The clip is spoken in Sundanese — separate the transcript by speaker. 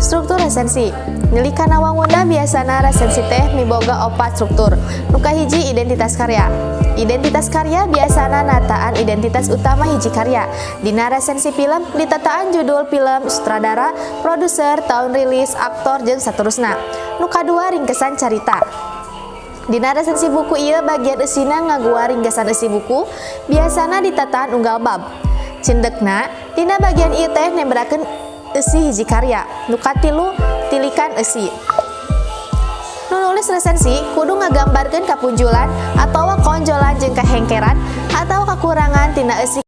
Speaker 1: Struktur resensi. Nilik kana wangunna, biasana resensi teh miboga opat struktur. Nu kahiji, identitas karya. Identitas karya biasana nataan identitas utama hiji karya. Dina resensi film ditataan judul film, sutradara, produser, tahun rilis, aktor, jeung saterusna. Nu kadua, ringkesan carita. Dina resensi buku, ieu bagian eusina ngaguar ringkesan eusi buku, biasana ditataan unggal bab. Cindekna, dina bagian ieu teh nembrakeun eusi hiji karya. Nu katilu, tilikan eusi. Nu nulis resensi kudu ngagambarkeun kapunjulan atawa kaonjolan jeung kahengkeran atawa kakurangan tina eusi.